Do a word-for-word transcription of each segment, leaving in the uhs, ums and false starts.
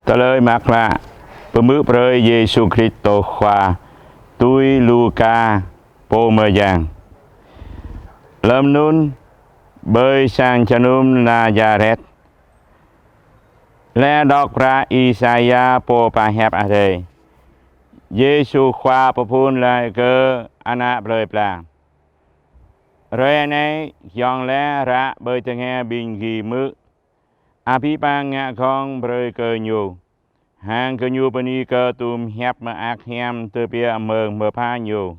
Tơlơi Mơak Klă pơhmư̆ brơi Yêsu Kristô Khua tui Luka pô mơyang. Lơm anŭn, ƀơi sang jơnum Nazaret, lĕ dŏ hră Isaia pô pơhiăp Adai, Yêsu Khua pơphun laĭ kơ ană plơi pla: Hrơi anai giŏng lĕ ră ƀơi tơngia ƀing gih hmư̆: Abih bang ngă gơ̆ng brơi kơ ñu, hăng gơñu bơni kơ tum hiăp mơak hiam tơbiă mơ̆ng mơpha ñu.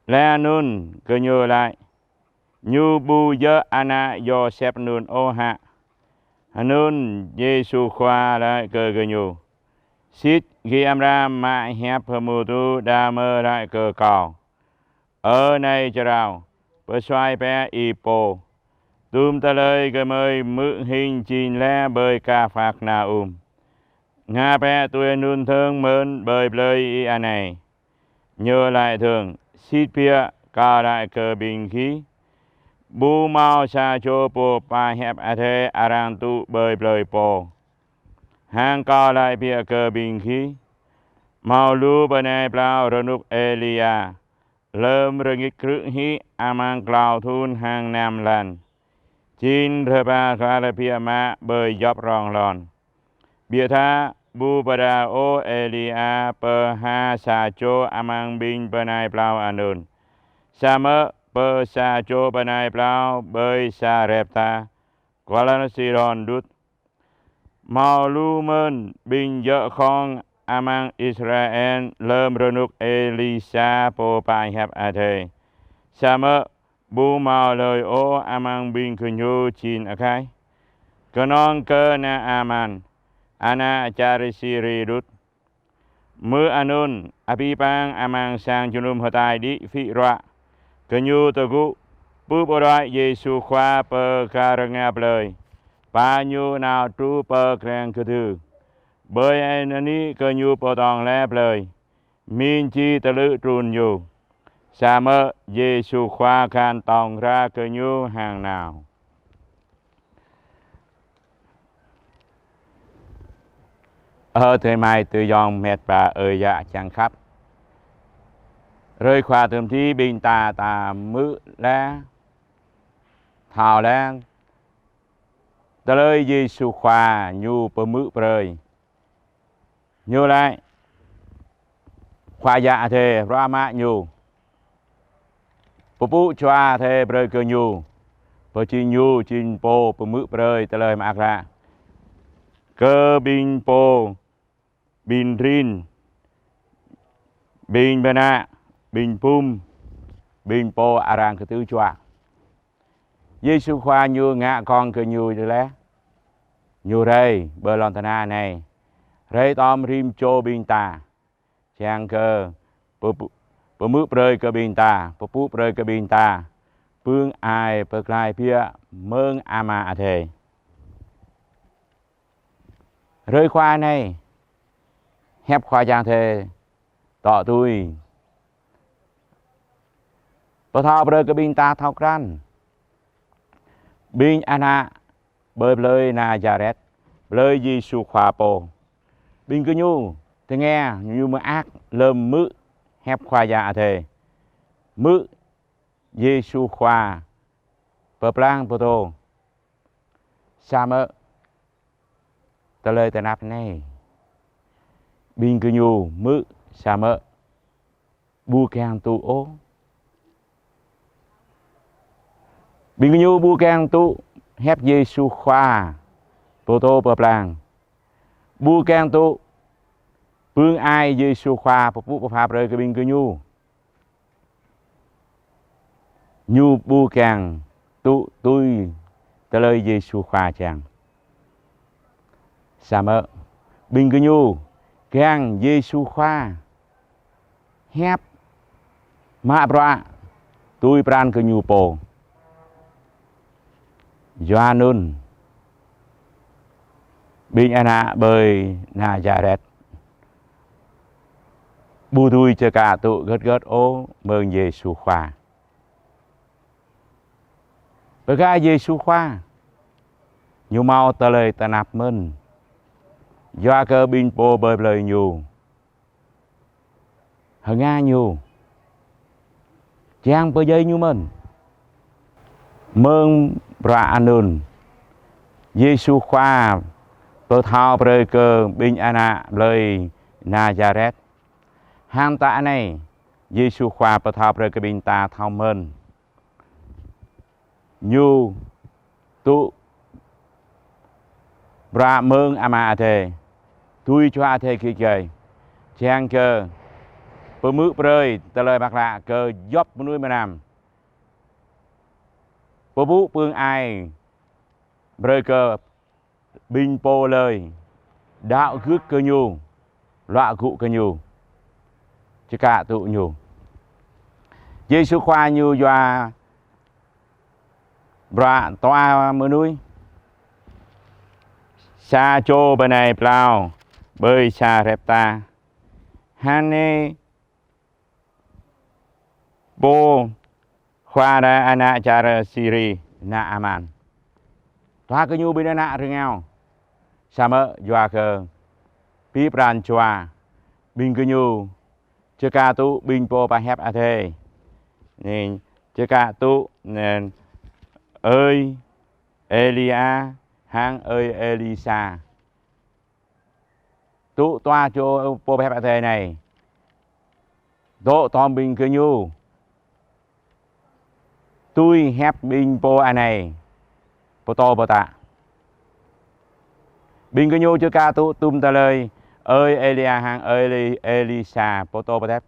Laih anŭn gơñu laĭ: Ñu ƀu djơ̆ ană Yôsep anŭn ôh hă? Anŭn Yêsu Khua laĭ kơ gơñu: Sĭt gih amra mă hiăp pơhmutu đah mơ̆ laĭ kơ Kâo: Ơ nai jrao, pơsuaih bĕ ih pô. Tum tơlơi gơmơi hmư̆ hing jing lĕ ƀơi Kapharnaum, ngă bĕ tui anŭn dơ̆ng mơ̆n ƀơi plơi ih anai. Ñu laĭ dơ̆ng: Sĭt biă Kâo laĭ kơ ƀing gih, ƀu hmâo sa čô pô pơhiăp Adai arăng tŭ ƀơi plơi pô. Hăng Kâo laĭ biă kơ ƀing gih, hmâo lu bơnai plao rơnŭk Êlia lơm rơngit krư̆ hĭ amăng klâo thŭn hăng năm blan, jing rơpa kar biă mă ƀơi djŏp rŏng lŏn. Biă tha ƀu pơđar ôh Êlia pơ ha sa čô amăng ƀing bơnai plao anŭn, samơ̆ pơ sa čô bơnai plao ƀơi Sarepta, kual Sidôn đôč. Hmâo lu mơ̆n ƀing djơ̆ khŏng amăng Israel lơm rơnŭk Êlisa pô pơhiăp Adai, samơ̆ ƀu hmâo hlơi ôh amăng ƀing gơñu jing agaih, kơnơ̆ng kơ Naaman, ană čar Siri đôč. Mơ̆ng anŭn, abih bang amăng sang jơnum hơtai đĭ phĭ ruă, gơñu tơgŭ pơƀut đuaĭ Yêsu Khua pơ kar rơngiao plơi, ba Ñu nao truh pơ gleng kơdư. Ƀơi anai gơñu pơdơ̆ng lĕ plơi, min či tơlư̆ trŭn Ñu. Samơ̆ Yêsu Khua găn tŏng ra gơñu hăng nao. Ơ adơi amai ayŏng met wa ơi yă čang khăp. Hrơi Khua tơm ti ƀing ta ta hmư̆ lĕ, thâo lĕ, tơlơi Yêsu Khua Ñu pơhmư̆ brơi. Ñu laĭ: Khua Yang Adai ruah mă Ñu, pơpŭ Jua Adai brơi kơ Ñu, pơjing Ñu jing pô pơhmư̆ brơi tơlơi mơak klă kơ ƀing pô, ƀing rin, ƀing mơnă, ƀing bum, ƀing pô arăng kơtư̆ juă. Yêsu Khua Ñu ngă gơ̆ng kơ Ñu lĕ, Ñu rai ƀơi lŏn tơnah anai, rai tŏm rĭm čô ƀing ta, čang kơ pơpŭ-, pơhmư̆ brơi kơ ƀing ta, pơpŭ brơi kơ ƀing ta pơ̆ng ai pơklaih biă mơ̆ng Ama Adai. Hrơi Khua anai, hiăp Khua Yang Adai tŏ tui pơthâo brơi kơ ƀing ta thâo krăn ƀing ană ƀơi plơi Nazaret, plơi Yêsu Khua pô. Ƀing gơñu tơngia ñu mơak lơm hmư̆ hiăp Khua Yang Adai, hmư̆ Yêsu Khua pơblang pơtô. Samơ̆ tơlơi tơnap anai, ƀing gơñu hmư̆ samơ̆ ƀu kiăng tŭ ôh. Ƀing gơñu ƀu kiăng tŭ hiăp Yêsu Khua pơtô pơblang. Ƀu kiăng tŭ pơ̆ng ai Yêsu Khua pơpŭ pơpha brơi kơ ƀing gơñu. Ñu ƀu kiăng tŭ tui tơlơi Yêsu Khua čang. Samơ̆ ƀing gơñu kiăng Yêsu Khua hiăp mă bruă tui pran kơ Ñu pô. Yua anŭn, ƀing ană ƀơi Nazaret ƀu dưi čơkă tŭ hơget hơget ôh mơ̆ng Yêsu Khua. Bơ kơ Yêsu Khua, Ñu hmâo tơlơi tơnap mơ̆n. Yua kơ ƀing pô ƀơi plơi Ñu hơngah Ñu, čang pơdjai Ñu mơ̆n. Mơ̆ng bruă anŭn, Yêsu Khua pơthâo brơi kơ ƀing ană plơi Nazaret. Hăng ta anai, Yêsu Khua pơthâo brơi kơ ƀing ta thâo mơ̆n. Ñu tŭ bruă mơ̆ng Ama Adai, tui Jua Adai git gai, čang kơ pơhmư̆ brơi tơlơi mơak klă kơ djŏp mơnuih mơnam, pơpŭ pơang ai brơi kơ ƀing pô lơi đaŏ gưt kơ Ñu, luă gŭ kơ Ñu, čơkă tŭ Ñu. Yêsu Khua Ñu yua bruă dua mơnuih, sa čô bơnai plao ƀơi Sarepta, hăng anai pô khua rai ană čar Siri Naaman. Dua gơñu ƀing ană rơngiao, samơ̆ yua kơ abih pran jua ƀing gơñu čơkă tŭ ƀing pô pơhiăp Adai, anai, čơkă tŭ anai ơi Êlia hăng ơi Êlisa. Tŭ dua čô pô pơhiăp Adai anai, dŏ tom ƀing gơñu tui hiăp ƀing pô anai pơtô pơtă. Ƀing gơñu čơkă tŭ tum tơlơi ơi Êlia hăng ơi Êli-, Êlisa pơtô pơtă.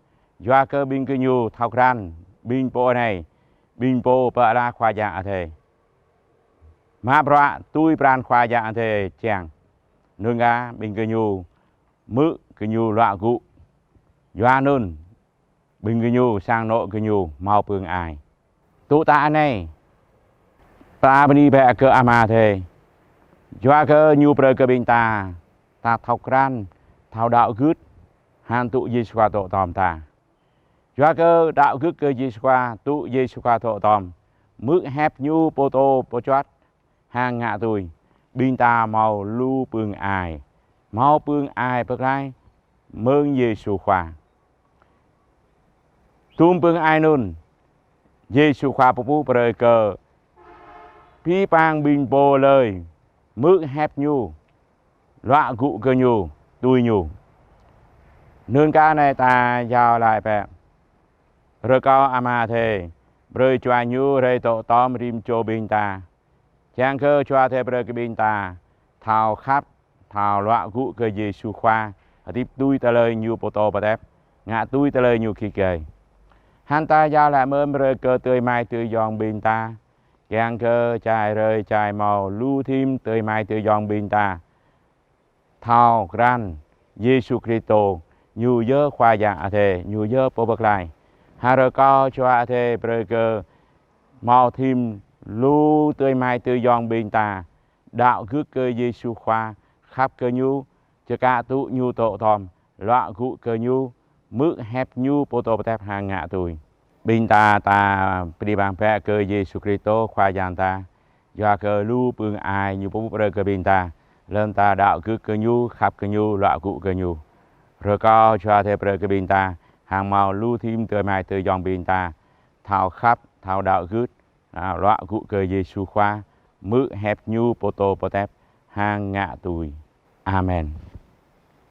Yua kơ ƀing gơñu thâo krăn ƀing pô anai, ƀing pô pơala Khua Yang Adai, mă bruă tui pran Khua Yang Adai čang. Anŭn kah ƀing gơñu hmư̆, gơñu luă gŭ. Yua anŭn ƀing gơñu sang anŏ gơñu hmâo pơang ai. Tŭ ta anai, ta bơni bĕ kơ Ama Adai, yua kơ Ñu brơi kơ ƀing ta, ta thâo krăn, thâo đaŏ gưt, hăng tŭ Yêsu Khua dŏ tom ta. Yua kơ đaŏ gưt kơ Yêsu Khua, tŭ Yêsu Khua dŏ tom, hmư̆ hiăp Ñu pơtô pơčuăt hăng ngă tui, ƀing ta hmâo lu pơang ai, hmâo pơang ai pơklaih mơ̆ng Yêsu Khua. Tum pơang ai anŭn, Yêsu Khua pơpŭ brơi kơ abih bang ƀing pô lơi hmư̆ hiăp Ñu, luă gŭ kơ Ñu, tui Ñu. Anŭn kah anai ta iâu laĭ bĕ. Rơkâo Ama Adai brơi Jua Ñu rai dŏ tom rĭm čô ƀing ta, čang kơ Jua Adai brơi kơ ƀing ta thâo khăp, thâo luă gŭ kơ Yêsu Khua, hơdip tui tơlơi Ñu pơtô pơtă, ngă tui tơlơi Ñu git gai. Hăng ta iâu laĭ mơ̆n brơi kơ adơi amai adơi ayŏng ƀing ta, kiăng kơ čai hrơi čai hmâo lu thim adơi amai adơi ayŏng ƀing ta thâo krăn Yêsu Kristô, Ñu yơh Khua Yang Adai, Ñu yơh Pô Pơklaih. Hăng rơkâo Jua Adai brơi kơ hmâo thim lu adơi amai adơi ayŏng ƀing ta đaŏ gưt kơ Yêsu Khua, khăp kơ Ñu, čơkă tŭ Ñu dŏ tom, luă gŭ kơ Ñu, hmư̆ hiăp Ñu pơtô pơtă hăng ngă tui. Ƀing ta, ta bơni bang bĕ kơ Yêsu Kristô Khua Yang ta, yua kơ lu pơang ai Ñu pơpŭ brơi kơ ƀing ta, lơ̆m ta đaŏ gưt kơ Ñu, khăp kơ Ñu, luă gŭ kơ Ñu. Rơkâo Jua Adai brơi kơ ƀing ta hăng hmâo lu thim adơi amai adơi ayŏng ƀing ta thâo khăp, thâo đaŏ gưt, a, luă gŭ kơ Yêsu Khua, hmư̆ hiăp Ñu pơtô pơtă hăng ngă tui. Amen.